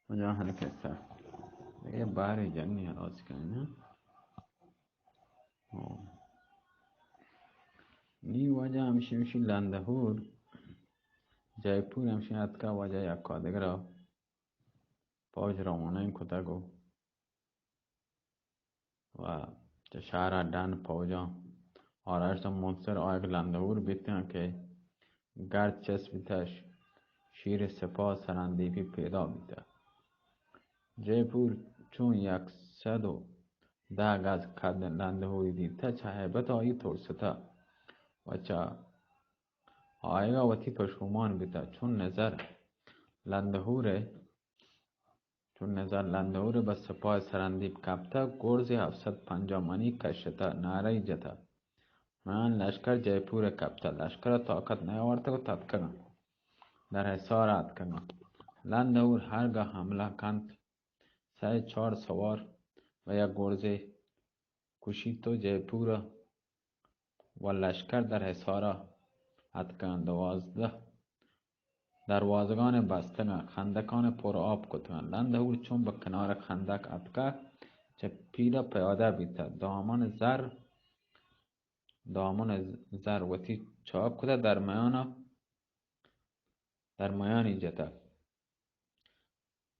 کجا ہلکتا؟ اے بارے جنی آواز کنا۔ او۔ نی واجہ ہمشی، ہمشی لندہور، جے پور ہمشی اتکا واجہ یکا دگرا پوج روانہ کتگ و و چہ شہر ء ڈن پوجاں آراشت ء منتظر آیگ لندہور بیتاں کہ گرد چست بیتش، شیر سپاہ سرندیپی پیدا بیتہ۔ جے پور چون یک سد و دہ گز کد لندہوری دیتہ، چہ ہیبت آئی ترستہ و چہ آیگا وتی پشومان بیتہ۔ چون نظر لندہور ء چون نظر لندہور ء بہ سپاہ سرندیپ کپتگ، گرزے ہفت سد پنجاہ منی کشتہ، نعرہ ئی جتہ، میان لشکر جے پور ء کپتہ، لشکر ء طاقت نیاورتگ و تتکگاں، در حصار ء اتکگاں۔ لندہور ہرگاہ حملہ کنت، سئے چار سوار و یک گرزے کشیت و جے پور ء و لشکر در حصار ء اتکاں، دوازدہ دروازگان بستگاں، خندقان پر آب کتگاں۔ لندہور چون بہ کنار خندق اتکہ، چہ پیلہ پیادہ بیتہ، دامن زر، دامن زر وتی چاپ کتہ، در میان، در میانی جتہ۔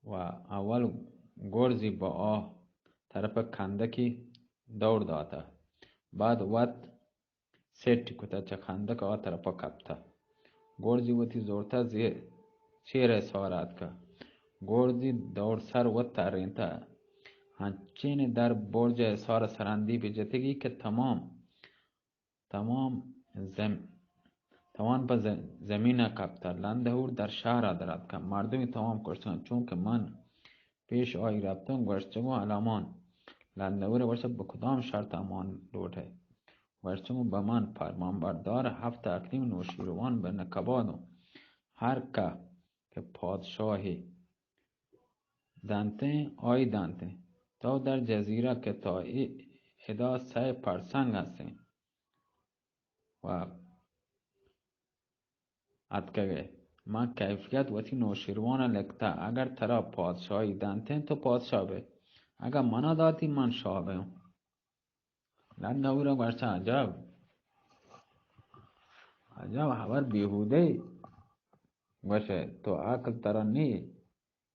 و اول گرزی با آ طرف کندکی دور داتہ، بعد وت سیٹ کتہ، چہ کندک آ طرف کپتہ۔ گرزی وتی زورتہ زیر چیر سار آتکہ۔ گرزی دور سر وت ترینتہ۔ ہنچین در برج سار سرندی بجتگی کہ تمام تمام زم-، توان پہ ز-، زمین ء کپتہ۔ لندہور در شہر ء در اتکہ۔ مردمی توام کشتگاں، چونکہ من پیش آئی رپتوں، گوشتگوں الامان۔ لندہور ء گوشتہ، بہ کدام شرط امان لوٹ ئے؟ گوشتگوں، بہ من پرمان بردار ہفت اقلیم نوشیروان بہ نکبادوں۔ ہر کہ کہ پادشاہی دنتیں، آئی دنتیں۔ تو در جزیرہ کہ تا ای-، ادا سئے پرسنگ ہستیں و اتکگئے۔ من کیفیت وتی نوشیروان ء لکتہ، اگر ترا پادشاہی دنتیں تو پادشاہ بئے، اگر منا داتی من شاہ بئوں۔ لندہور ء گوشتہ، عجب، عجب ہبر بیہودے گوشئے، تو عقل ترا نی۔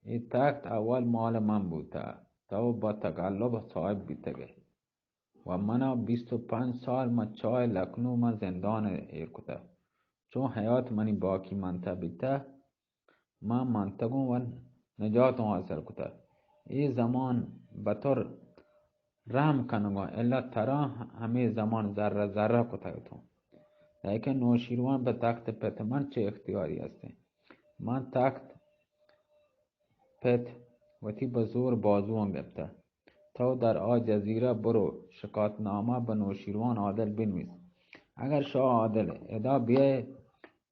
اے تخت اول مال من بوتہ، تو بہ تقلب صاحب بیتگئے و منا بیست و پنچ سال من چاہ لکنو من زندان ایر کتہ۔ چون حیات منی باقی منتہ بیتہ، من منتگوں و نجاتوں حاصل کتہ۔ اے زمان بطور رحم کنگوں، الا ترا ہمے زمان ذرہ ذرہ کتگ اتوں۔ لیکن نوشیروان بہ تخت پت من چے اختیاری ہستیں؟ من تخت پت وتی بہ زور بازواں گپتہ۔ تو در آ جزیرہ برو، شکات نامہ بہ نوشیروان عادل بنویس۔ اگر شاہ عادل ادا بیئے،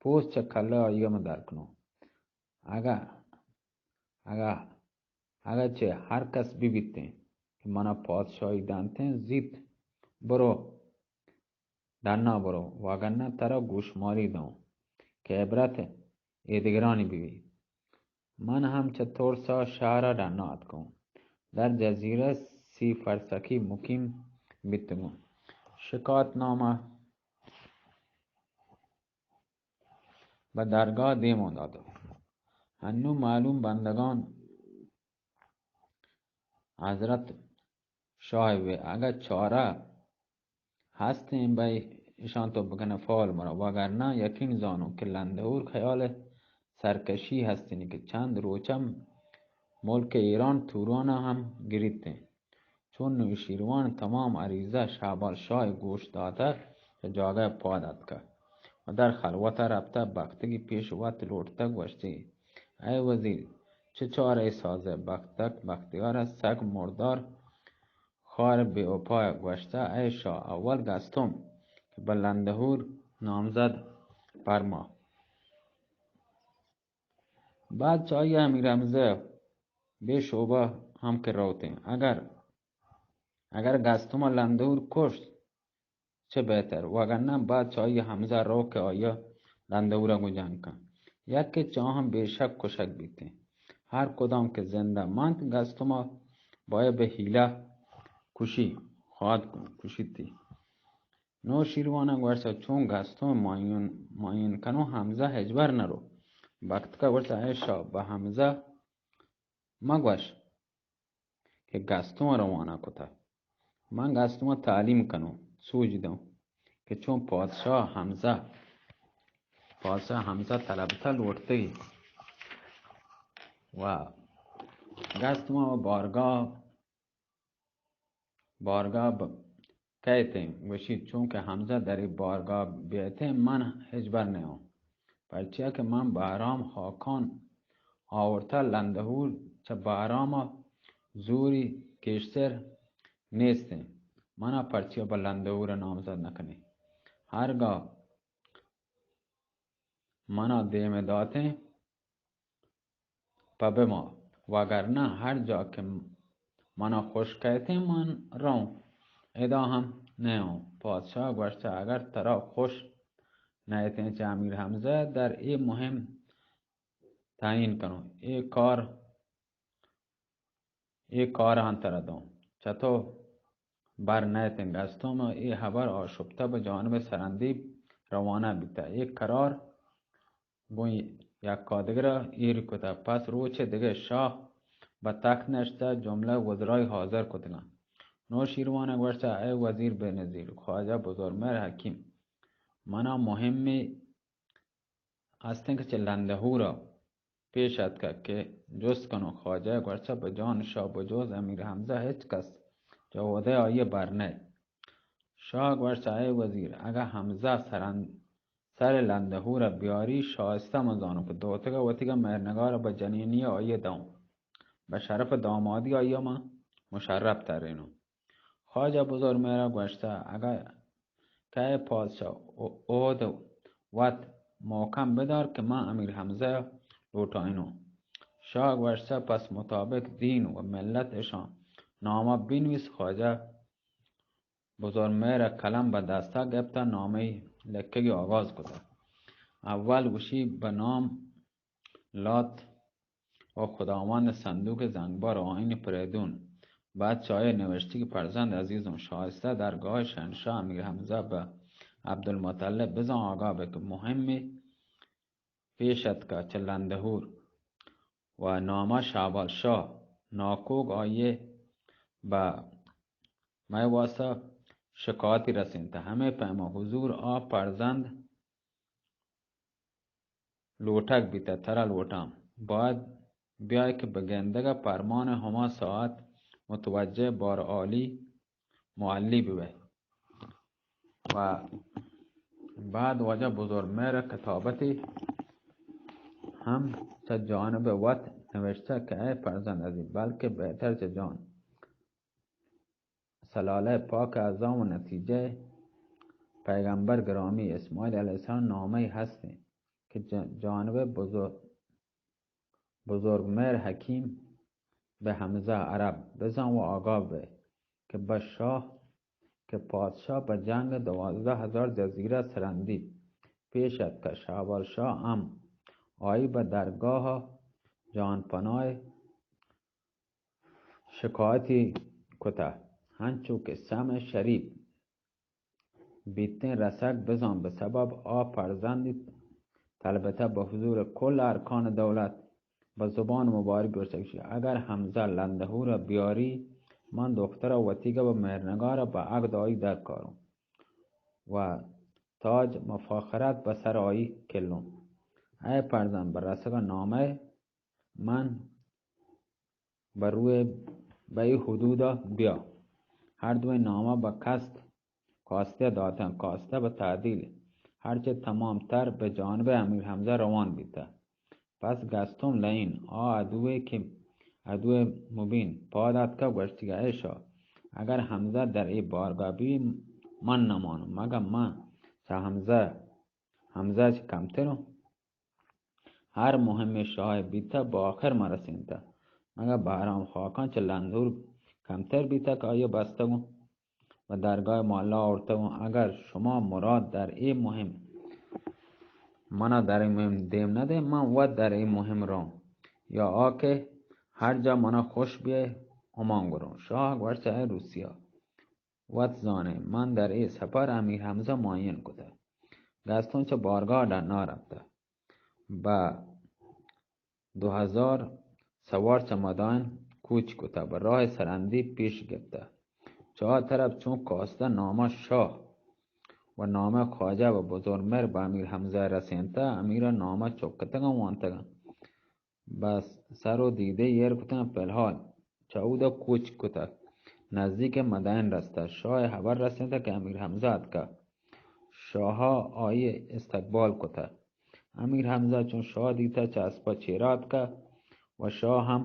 پوست چہ کلہ آئی ء من در کنوں۔ اگہ، اگہ، اگہ چہ ہر کس ببیتیں کہ منا پادشاہی دنتیں، زیت برو، ڈنا برو، وگرنہ ترا گوشمالی دوں کہ عبرت ایدگرانی ببی۔ من ہم چہ ترسا شہرا ڈنا اتکوں۔ در جزیرہ سی فرسخی مقیم بیتگوں۔ شکات نامہ بہ درگاہ دیمون داتگ۔ ہنو معلوم بندگان حضرت شاہ بہ اگہ چارہ ہستیں بہ اشان تو بکنہ فال مرا، وگرنہ یقین زانوں کہ لندہور خیال سرکشی ہستیں کہ چند روچم ملک ایران توران ہم گریتیں۔ چون نوشیروان تمام عریضہ شہبال شاہ گوش داتہ، چہ جاگہ پاد اتکہ و در خلوت رپتہ، بختگی پیش وت لوٹتہ، گوشتی، اے وزیر، چہ چارہ سازہ؟ بختک بختیار سک مردار خار بے وپا گوشتہ، اے شاہ، اول گستم کہ بہ لندہور نامزد پرما۔ بعد چہ آئی امیر حمزہ بے شعبہ ہم کہ روتیں۔ اگر، اگر گستم لندہور کشت، چہ بہتر، وگرنہ بعد چہ آئی حمزہ رو کہ آئی لندہور گوں جنگ کن۔ یک کہ چاہاں بے شک کشگ بیتیں۔ ہر کدام کہ زندہ منت، گستما باید بہ حیلہ کشی، خواد کن، کشیتی۔ نوشیروان گوشت، چون گستم معین، معین کنو، حمزہ ہچبر نرو۔ بگتکا گوشت، اے شاہ، بہ حمزہ مگوش کہ گستم روانہ کتہ۔ من گستم تعلیم کنوں، سوج دوں کہ چون پادشاہ حمزہ، پادشاہ حمزہ طلبتہ، لوٹتگی و گستم و بارگاہ، بارگاہ ب-، کئیتیں۔ گوشی، چونکہ حمزہ در ای بارگاہ بیتیں، من ہچبر نیاں۔ پرچیا کہ من بہرام خاکان آورتہ، لندہور چہ بہرام زوری گیشتر نیستیں۔ منا پرچیا بہ لندہور نامزد نکنی؟ ہرگاہ منا دیم داتیں، پہ بما، وگرنہ ہر جا کہ منا خوش کئیتیں من روں، ادا ہم نیاں۔ پادشاہ گوشتہ، اگر ترا خوش نئیتیں چہ امیر حمزہ، در اے مہم تعیین کنوں، اے کار، اے کار ہم ترا دوں۔ چتو بر نئیتیں۔ گستم اے ہبر آشپتہ بہ جانب سرندیب روانہ بیتہ۔ اے قرار گوں یکادگرا ایر کتہ۔ پس روچ دگہ شاہ بہ تخت نشتہ، جملہ وزرای حاضر کتگاں۔ نوشیروان گوشتہ، اے وزیر بے نظیر، خواجہ بزرمہر حکیم، منا مہمے ہستیں کہ چہ لندہورا پیش اتکہ کہ جست کنوں۔ خواجہ گوشتہ، بہ جان شاہ بجوز امیر حمزہ ہچ کس چہ عہدہ آئی بر نئے۔ شاہ گوشت، اے وزیر، اگہ حمزہ سرند-، سر لندہور ء بیاری، شائستہ من زانوں کہ دوتک ء وتیگا مہرنگار ء بہ جنینی ء آئی ء دئوں، بہ شرپ دامادی آئی ء من مشرپ ترینوں۔ خواجہ بزرگ مہر ء گوشتہ، اگہ کئے پادشاہ او-، اود وت محکم بدار کہ من امیر حمزہ ء لوٹائینوں۔ شاہ گوشتہ، پس مطابق دین و ملت اشاں نامہ بنویس۔ خواجہ بزرمہر ء قلم بہ دستا گپت ء نامہ ای لکگی آغاز کت۔ اول گوشی، بہ نام لات و خداوند صندوق زنگبار آئین پریدون۔ بعد چہ آئی نوشتی کہ فرزند عزیزوں، شائستہ درگاہ شہنشاہ امیر حمزہ بہ عبدالمطلب بزان آگاہ بہ کہ مہمے پیش اتکہ چہ لندہور و نامہ شہبال شاہ ناکوگ آئی ء بہ مئے واسطہ شکایتی رسینتہ۔ ہمے پیما حضور آ پرزند لوٹگ بیتہ، ترا لوٹاں۔ باید بیائے کہ بہ گندگ ء پرمان ہما ساعت متوجہ بار عالی معلی ببئے۔ و بعد واجہ بزرگ مہر ء کتابتے ہم چہ جانب وت نوشتہ کہ اے فرزند عزیز، بلکہ بہتر چہ جان سلالہ پاک اعظم و نتیجہ پیغمبر گرامی اسماعیل علیہ السلام نامہ ای ہستیں کہ ج-، جانب بزرگ بزرگ مہر حکیم بہ حمزہ عرب بزان و آگاہ بئے کہ بہ شاہ، کہ پادشاہ بہ جنگ دوازدہ ہزار جزیرہ سرندی پیش اتکہ۔ شہبال شاہ ہم آئی بہ درگاہ جان پناہ شکایتی کتہ، ہنچو کہ سمع شریف بیتیں رسگ بزان، بہ سبب آ فرزندی طلبتہ بہ حضور کل ارکان دولت بہ زبان مبارک گوشتگ شی، اگر حمزہ لندہور ء بیاری، من دختر ء وتیگا بہ مہرنگار ء بہ عقد آئی در کاروں و تاج مفاخرت بہ سر آئی کلوں۔ اے فرزند، بہ رسگ ء نامہ من بہ روئے بہ اے حدودا بیا۔ ہر دوئیں نامہ بہ کست کاستہ داتن، کاستہ بہ تعدیل، ہرچہ تمام تر بہ جانب امیر حمزہ روان بیتہ۔ پس گستم لعین، آ عدوے کہ عدوے مبین، پاد آتکہ گوشتگہ، اے شاہ، اگر حمزہ در اے بارگاہ بی، من نمانوں، مگہ من چہ حمزہ، حمزہ چہ کمتروں؟ ہر مہمے شاہ بیتہ، بہ آخر مرسینتہ۔ مگہ بہرام خاکان چہ لندور کمتر بیتہ کہ آئی بستگوں و درگاہ مولا آورتگوں؟ اگر شما مراد در اے مہم، منا در اے مہم دیم ندے، من وت در اے مہم روں۔ یا آ کہ ہر جا منا خوش بیئے ہمان گروں۔ شاہ گوشت، اے روسیا، وت زانے من در اے سپر امیر حمزہ معین کتہ۔ گستوں چہ بارگاہ ڈنا رپتہ۔ بہ دو ہزار سوار چہ مدائن کوچ کتہ، بہ راہ سرندی پیش گپتہ۔ چہ آ طرف چون کاستہ نامہ شاہ و نامہ خواجہ و بزرمر بہ امیر حمزہ رسینتہ، امیرا نامہ چکتگاں وانتگاں۔ بس سر و دیدہ ایر کتگاں۔ فی الحال چہ اودا کوچ کتہ، نزدیک مدائن رستہ۔ شاہ ہبر رسینتہ کہ امیر حمزہ اتکہ۔ شاہا آئی استقبال کتہ۔ امیر حمزہ چون شاہ دیتہ، چہ اسپا چیرا اتکہ و شاہ ہم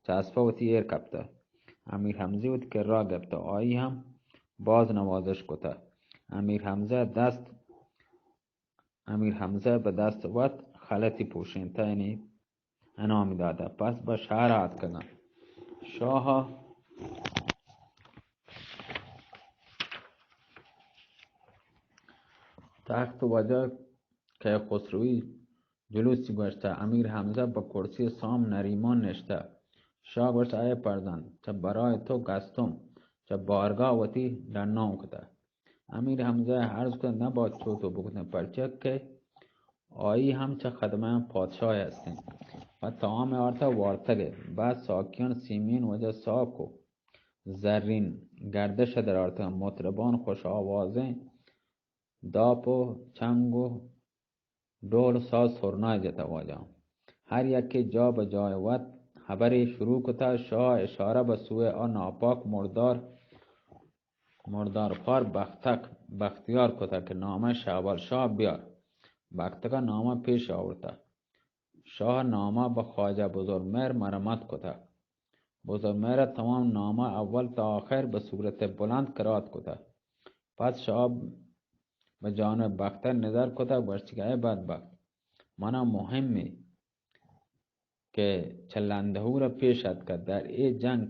چہ اسپا وتی ایر کپتہ۔ امیر حمزہ وتی کرا گپتہ، آئی ہم باز نوازش کتہ۔ امیر حمزہ دست، امیر حمزہ بہ دست وت خلتی پوشینتہ، یعنی انعامی داتہ۔ پس بہ شہر آتکگاں۔ شاہ تخت و واجہ کیخسروی جلوسی گوشتہ، امیر حمزہ بہ کرسی سام نریمان نشتہ۔ شاہ گوشت، اے فرزند، چہ برای تو گستم چہ بارگاہ وتی ڈناؤں کتہ۔ امیر حمزہ عرض کت، نباید چو تو بکتیں، پرچہ کہ آئی ہم چہ خدمہ پادشاہ ہستیں۔ پہ طعام آرتہ وارتگ ء۔ بعد ساکیان سیمین وجہ ساک و زرین گردش در آرتگ۔ مطربان خوش آوازیں داپ و چنگ و ڈول ساز سرنائے جتہ واجہ۔ ہر یکے جا بہ جائے وت ہبرے شروع کتہ۔ شاہ اشارہ بہ سوئے آ ناپاک مردار مردار خوار بختک بختیار کتہ کہ نامہ شہبال شاہ بیار۔ بختکا نامہ پیش آورتہ۔ شاہ نامہ بہ خواجہ بزرگ مہر مرمت کتہ۔ بزرگ مہر تمام نامہ اول تا آخر بہ صورت بلند قرات کتہ۔ پس شاہ بہ جانب بختک نظر کتہ، گوشت کہ اے بدبخت، منا مہمے کہ چہ لندہور ء پیش اتکگ، در اے جنگ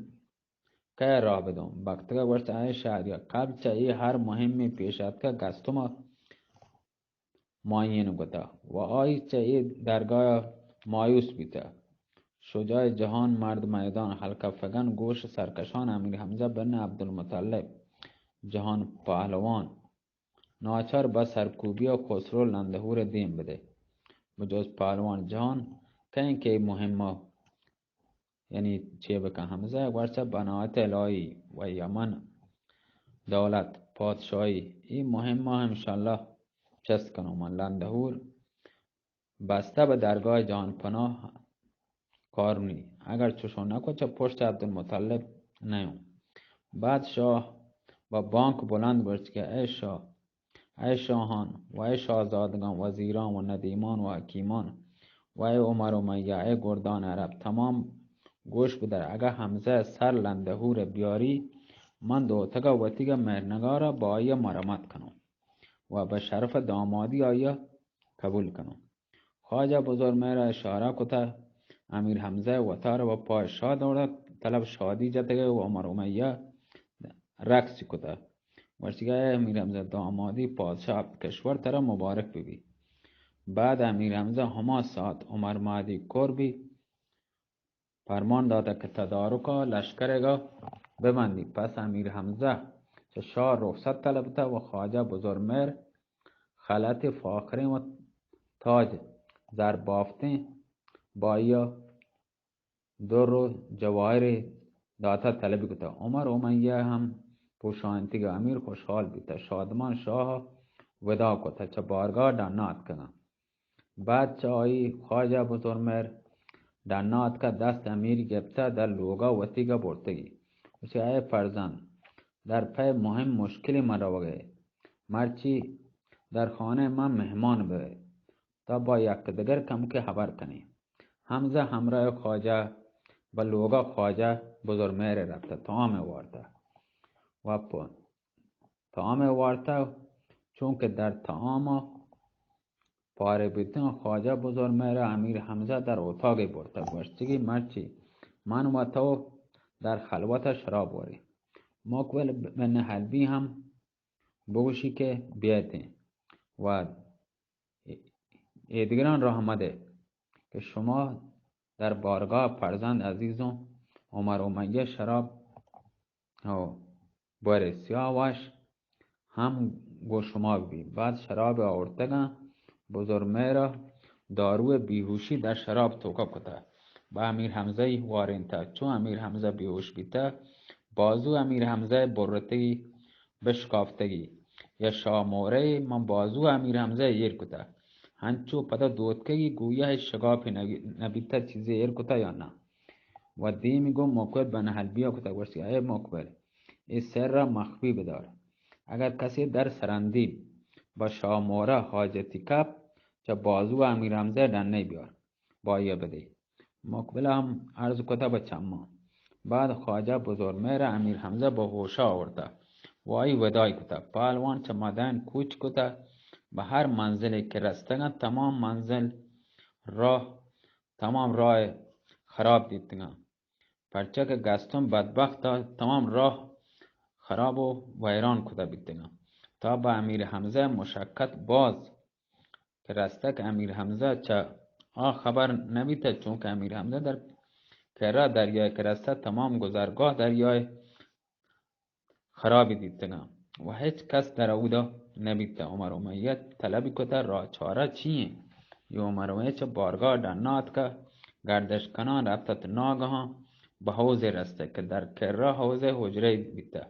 کئے راہ بدوں؟ بختک ء گوشت، اے شہریار، قبل چہ اے ہر مہمے پیش اتکگ، گستم ء معین کتہ و آئی چہ اے درگاہ ء مایوس بیتہ۔ شجاع جہان، مرد میدان، حلقہ فگن، گوش سرکشان، امیر حمزہ بن عبدالمطلب، جہان پہلوان، ناچار بہ سرکوبی ء خسرو لندہور ء دیم بدے۔ بجز پہلوان جان کئیں کہ اے مہم ء یعنی چے بکن؟ حمزہ گوشت، بنات الہی و یمن دولت پادشاہی، اے مہم ء انشاءاللہ چست کنوں۔ من لندہور بستہ بہ درگاہ جان پناہ کارنی، اگر چشو نکو چہ پشت عبدالمطلب نیوں۔ بعد شاہ بہ بانک بلند گوشت کہ اے شاہ، اے شاہان و اے شاہزادگان، وزیران و ندیمان و حکیمان و اے عمر امیہ، اے گردان عرب، تمام گوش بدر، اگہ حمزہ سر لندہور بیاری، من دوتگا وتیگا مہرنگارا با آئیا مرمت کنوں و بہ شرف دامادی آئیا قبول کنوں۔ خواجہ بزرگ مہر ء اشارہ کتہ، امیر حمزہ ء وتارا و پائے شاد اوڑت، طلب شادی جتگ ء و عمر امیہ رقص کتہ۔ گوشتگہ، اے امیر حمزہ دامادی پادشاہ ہپت کشور ترا مبارک بہ بی۔ بعد امیر حمزہ ہما ساعت عمر مہدی کور بی۔ پرمان داتگ کہ تدارکا لشکرگا ببندی۔ پس امیر حمزہ چہ شاہ رخصت طلبتہ و خواجہ بزرگ مہر خلعت فاخریں و تاج زربافتیں بائیا در و جواہرے داتہ طلبی کتہ۔ عمر امیہ ہم پوشاینتگی امیر خوشحال بیتہ۔ شادمان شاہ وداع کتہ، چہ بارگاہ ڈنا اتکگاں۔ بعد چہ آئی خواجہ بزرمہر ڈنا اتکہ، دست امیر گپتہ، در لوگا وتیگا برتگی۔ گوشتی، اے فرزند، در پئے مہم مشکلی من روگئے، مرچی در خانہ من مہمان بئے، تا با یکدگر کمکے ہبر کنیں۔ حمزہ ہمراہ خواجہ بہ لوگا خواجہ بزرمہر رپتہ، طعام وارتہ۔ و پ-، طعام وارتہ، چونکہ در طعام پارے بیتن، خواجہ بزرمہر امیر حمزہ در اتاقے برتہ، گوشتگی، مرچی من و تو در خلوت شراب وریں۔ مقبل بن حلبی ہم بگوشی کہ بیایتیں و ایدگران راہ مدے کہ شما در بارگاہ فرزند عزیزوں عمر امیہ شراب ہو، بورے سیاہ وش ہم گو شما بی۔ بعد شراب آورتگاں، بزرگ مہرا داروئے بیہوشی در شراب توکا کتا، با امیر حمزہ ای وارینتا۔ چون امیر حمزہ بیہوش بیتا، بازو امیر حمزہ برتگی، بشکافتگی، یا شاہ مورے من بازو امیر حمزہ ایر کتا، ہنچو پدا دوتکگی گویا ہچ شگاپی نبی-، نبیتا، چیزے ایر کتا یا نہ۔ و دیمی گوں مقبل بن حلبیا کتا، گوشتی، اے مقبل، اے سر را مخفی بدار۔ اگر کسی در سرندی با شاہ مورا حاجتی کپ، چہ بازو امیر حمزہ ڈنے بیار، با آئیا بدے۔ مقبل ہم عرض کتا با چماں۔ بعد خواجہ بزرگ مہر امیر حمزہ با ہوشا آورتا و آئی وداعی کتا۔ پہلوان چہ مدائن کوچ کتا، با ہر منزلے کہ رستگاں تمام منزل راہ تمام راہ خراب دیتگاں، پرچا کہ گستم بدبخت ء تمام راہ خراب و ویران کتہ بیتگاں۔ تا بہ امیر حمزہ مشقت باز کہ رستہ کہ امیر حمزہ چہ آ خبر نہ بیتہ، چونکہ امیر حمزہ در کرا دریائے کہ رستہ تمام گزرگاہ دریائے خرابی دیتگاں و ہچ کس در اودا نبیتہ۔ عمر امیہ طلبی کتہ، راہ چارہ چی انت؟ یہ عمر امیہ چہ بارگاہ ڈنا اتکہ، گردش کنان رپتہ، تو ناگہاں بہ حوضے رستہ کہ در کرا حوضے حجرہ بیتہ۔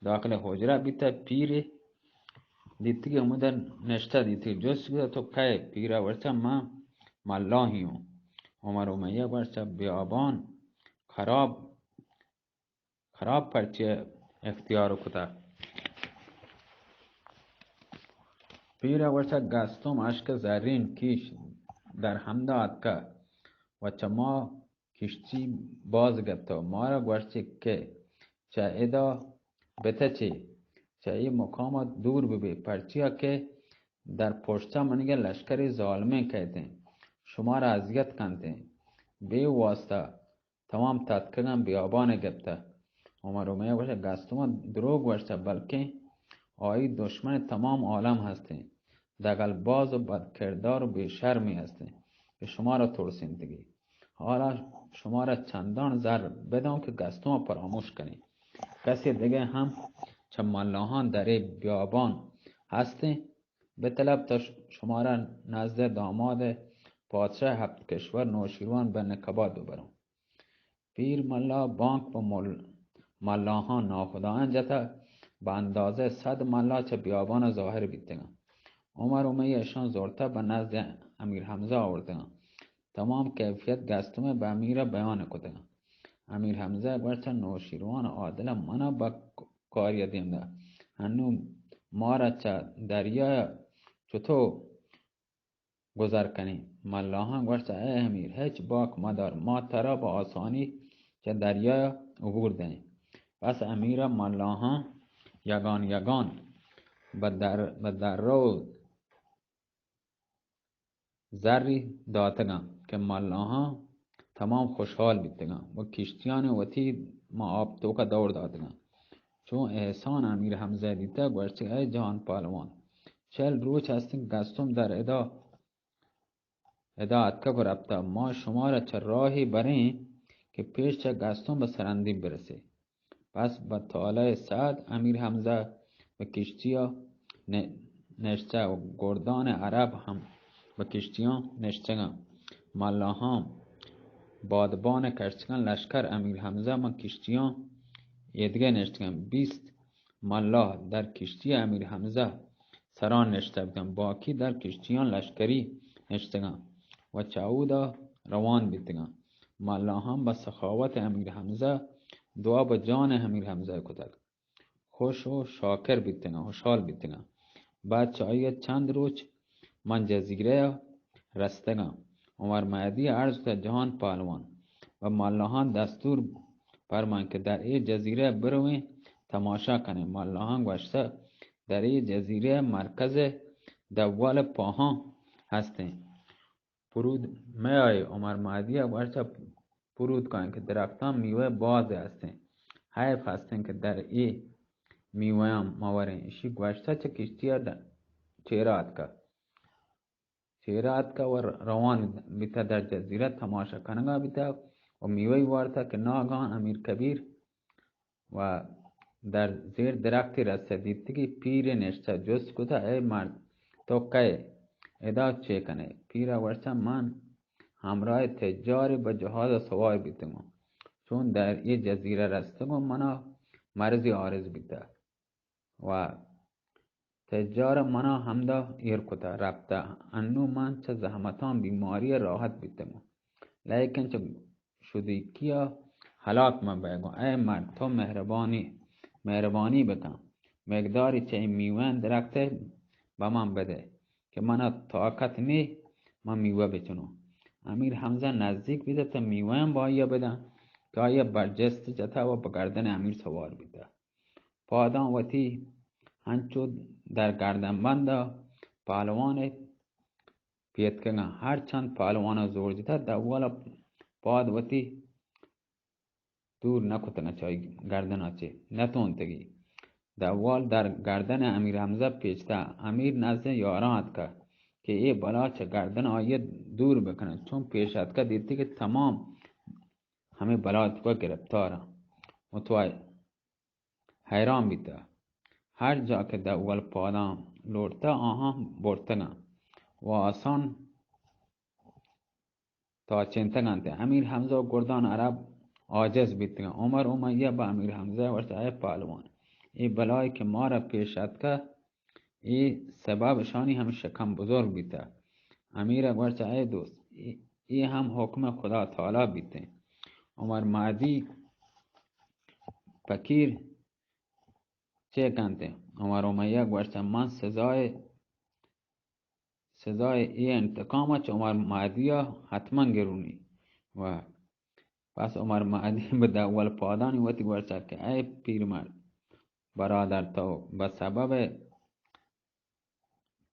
داخل حجرہ بیتہ، پیرے دیتگی ہمودا نشتہ، دیتگی، جست کتہ تو کئے؟ پیرا گوشتہ من ملاہی اوں۔ عمر امیہ گوشتہ بیابان خراب خراب پرچے اختیار کتہ؟ پیرا گوشتہ گستم اشک زرین کیش در ہمدا اتکہ و چہ ما کشتی باز گپتہ و مارا گوشت کہ چہ ادا بتچے، چہ اے مقام دور ببے، پرچیا کہ در پشتا منیگہ لشکری ظالمین کئیتیں، شمارا اذیت کنتیں۔ بے واسطہ تمام تتکگاں بیابان گپتہ۔ عمر امیہ گوشتہ گستم دروگ گوشتہ، بلکیں آئی دشمن تمام عالم ہستیں، دگل باز و بدکردار و بے شرمی ہستیں کہ شمارا ترسینتگی۔ حالا شمارا چندان زر بداں کہ گستم پراموش کنیں۔ کسی دگہ ہم چہ ملاہاں در اے بیابان ہستیں؟ بطلب تا ش-، شمارا نزد داماد پادشاہ ہپت کشور نوشیروان بن کباد ببروں۔ پیر ملا بانک پہ مل-، ملاہاں ناخدایاں جتہ، بہ اندازہ صد ملا چہ بیابان ظاہر بیتگاں۔ عمر امیہ اشاں زرتہ بہ نزد امیر حمزہ آورتگاں۔ تمام کیفیت گستم بہ امیر بیان کتگاں۔ امیر حمزہ گوشتہ نوشیروان عادل منا بہ کاری دیم دہ۔ ہنو مارا چہ دریا چطور گزر کنیں؟ ملاہاں گوشت، اے امیر، ہچ باک مدار، ما ترا بہ آسانی چہ دریا عبور دئیں۔ پس امیر ملاہاں یگان یگان بہ در-، بہ درو زری داتگاں کہ ملاہاں تمام خوشحال بیتگاں و کشتیانی وتی ما آپ توکا دور داتگاں۔ چون احسان امیر حمزہ دیتہ، گوشت، اے جہان پہلوان، چل روچ ہستیں گستم در ادا، ادا اتکگ و رپتہ، ما شمارا چہ راہی بریں کہ پیش چہ گستم بہ سرندی برسے۔ پس بہ طالع سعد امیر حمزہ بہ کشتیا ن-، نشتہ و گردان عرب ہم بہ کشتیاں نشتگاں۔ ملاہاں بادبان کشتگاں، لشکر امیر حمزہ ماں کشتیاں ایدگہ نشتگاں۔ بیست ملاح در کشتی امیر حمزہ سران نشتہ بوتاں، باقی در کشتیاں لشکری نشتگاں و چہ اودا روان بیتگاں۔ ملاہاں بہ سخاوت امیر حمزہ دعا بہ جان امیر حمزہ کتگ۔ خوش و شاکر بیتگاں، خوشحال بیتگاں۔ بعد چہ آئی ء چند روچ من جزیرہ ء رستگاں۔ عمر مہدی ء عرض کت، جہان پہلوان، بہ ملاہاں دستور پرمان کہ در اے جزیرہ ء برویں تماشا کنیں۔ ملاہاں گوشتہ، در اے جزیرہ ء مرکز ء دوال پاہاں ہستیں۔ پرود میائے۔ عمر مہدی ء گوشت، پرود کن کہ درختاں میوہ باز ہستیں، حیف ہستیں کہ در اے میوہاں موریں۔ ایشی گوشتہ چہ کشتی ء ڈ-، چیرا اتکہ۔ چیرا اتکا و روان بیتا در جزیرہ تماشا کنگا بیتا و میوہ وارتا کہ ناگہان امیر کبیر و در زیر درختی رستہ دیتگی، پیرے نشتہ، جست کتا، اے مرد، تو کئے؟ ادا چے کنے؟ پیرا گوشتا، من ہمراہ تجارے بہ جہازا سوار بیتگوں، چون در اے جزیرہ رستگوں، منا مرضی عارض بیتا و تجار منا ہمدا ایر کتا رپتا۔ انو من چہ زحمتاں بیماری راحت بیتگوں، لیکن چہ شدیکیا ہلاک مہ بئیگوں۔ اے مرد، تو مہربانی، مہربانی بکن، مقداری چہ اے میوہن درخت بہ من بدے کہ منا طاقت نی من میوہ بچنوں۔ امیر حمزہ نزدیک بیتا تا میوہن با آئیا بدن کہ آئیا برجست جتا و بہ گردن امیر سوار بیتا۔ پاداں وتی ہنچو در گردن بند ء پہلوان ء پیتکگاں۔ ہر چند پہلوان ء زور جتہ، دوال ء پاد وتی دور نہ کتگ، چہ آئی گردن ء چہ نہ تونتگی۔ دوال در گردن امیر حمزہ پیچتہ۔ امیر نزد یاراں اتکہ کہ اے بلا چہ گردن آئی ء دور بکننت۔ چون پیش اتکہ، دیتی کہ تمام ہمے بلا توکا گرفتار انت۔ متوائے حیران بیتہ۔ ہر جا کہ دوال پاداں لوٹتہ، آہاں برتگاں و آسان تاچینتگ انت۔ امیر حمزہ و گردان عرب عاجز بیتگاں۔ عمر امیہ بہ امیر حمزہ گوشت، اے پہلوان، اے بلائے کہ مارا پیش اتکہ، اے سبب شانی ہم شکم بزرگ بیتہ۔ امیر ء گوشت، اے دوست، اے، اے ہم حکم خدا تعالی بیتیں۔ عمر مہدی فقیر چے کنت؟ عمر امیہ گوشت، من سزائے، سزائے اے انتقام چہ عمر مہدی ء حتما گرونی۔ و پس عمر مہدی بہ دوال پادانی وتی گوشت کہ اے پیرمرد، برادر، تو بہ سبب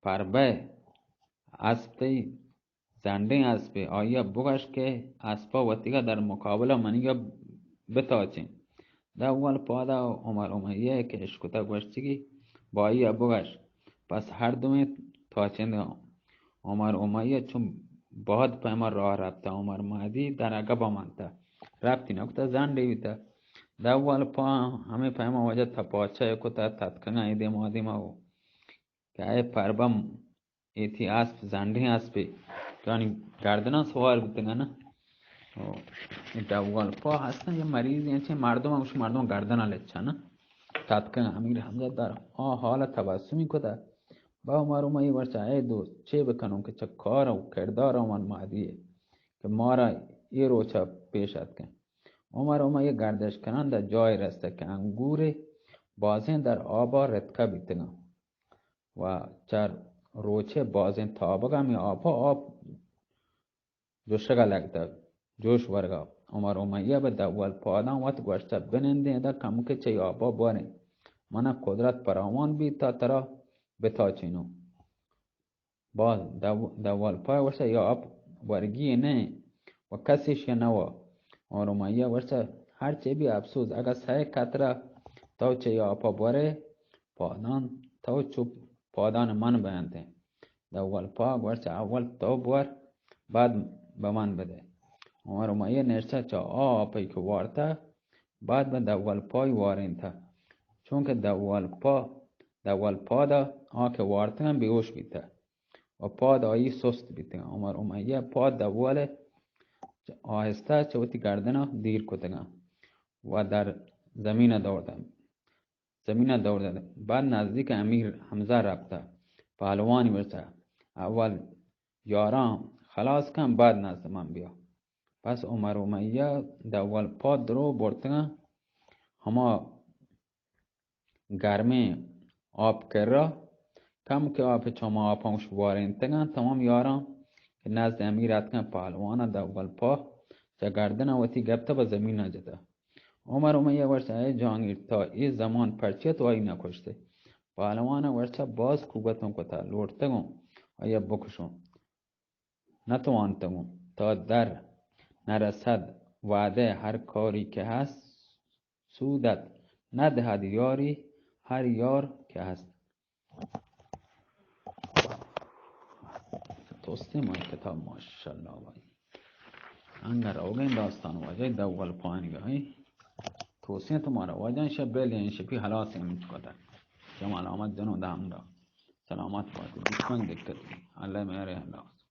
پربہ اسپ تئی زنڈیں اسپے، آئی ء بگش کہ اسپا وتیگا در مقابلہ منیگا بتاچیں۔ دوال پادا عمر امیہ کہ اشکتہ گوشتگی، با آئی ء بگش۔ پس ہر دوئیں تاچینتگاں۔ عمر امیہ چون بہت پیما راہ رپتہ، عمر مہدی در عقبا منتہ، رپتی نکتہ، زنڈے بیتہ۔ دوال پا ہمے پیما واجہ تپاچہ کتہ، تتکگاں اے دیم آ دیما و کہ اے پربہ اے تئی اسپ زنڈیں اسپے، یعنی گردناں سوار بیتگاں نا۔ او، اے دوال پا ہستن، یہ مریض ہیں، چہ مردم ہم، مردم گردناں لچہ نا۔ تتکگاں۔ امیر حمزہ در آ حال تبسمی کتہ۔ با عمر امیہ گوشت، اے دوست، چے بکنوں کہ چہ کار و کردار عمر مہدی ہے کہ مارا اے روچا پیش اتکن۔ عمر امیہ گردش کنان در جای رستہ کہ انگور بازیں در آبا رتکہ بیتگاں۔ و چہ روچے بازیں تابگا ہمے آپا آپ جوشگا لگتگ، جوش ورگا۔ عمر امیہ بہ دوال پاداں وت گوشتہ، بنندیں ادا کمکے چہ آپا بوریں، منا قدرت فراوان بیت تا ترا بتاچینوں۔ باز دو-، دوال پا گوشتہ، یا آپ ورگی نہ و کسی شی نہ وا۔ عمر امیہ گوشتہ، ہر چے بی افسوس، اگہ سئے قطرہ تو چہ یا آپا بورے، پادان تو چپ پادان من بینتیں۔ دوال پا گوشت، اول تو بور، بعد بہ من بدے۔ عمر امیہ نشتہ چہ آ آپی کہ وارتہ، بعد بہ دوال پای وارینتہ۔ چونکہ دوال پا، دوال پادا آ کہ وارتگاں بیہوش بیتہ و پاد آئی سست بیتگاں۔ عمر امیہ پاد دوال آہستہ چہ وتی گردنا دیر کتگاں و در زمین دوڑتہ۔ زمین ء دور دات۔ بعد نزدیک امیر حمزہ رپتہ۔ پہلوانی گوشتہ، اول یاراں خلاص کن، بعد نزد من بیا۔ پس عمر امیہ دوال پاد درو برتگاں ہما گرمیں آپ کرا، کم کہ آپ چما آپاں گوش بارینتگاں، تمام یاراں کہ نزد امیر اتکاں، پہلوان ء دوال پا چہ گردن ء وتی گپتہ بہ زمین ء جتہ۔ عمر امیہ گوشت، اے جہانگیر، تا اے زمان پرچیا تو آئی نہ کشتے؟ پہلوان ء گوشت، باز کوگتوں کتا، لوٹتگوں آئی ء بکشوں، نہ توانتگوں۔ تا در نہ رسد وعدہ ہر کاری کہ ہست، سودت نہ دہد یاری ہر یار کہ ہست۔ توستے ما کتاب، ماشاءاللہ بھائی. انگا روگیں داستان واجہ دول پانی گئی. توسیں تو مارا واجہ شب بیلیں شپی حلاس ہم چکتا. جمال آمد جنو دامرا. سلامت بات، دشمن دکت. اللہ میرے، اللہ.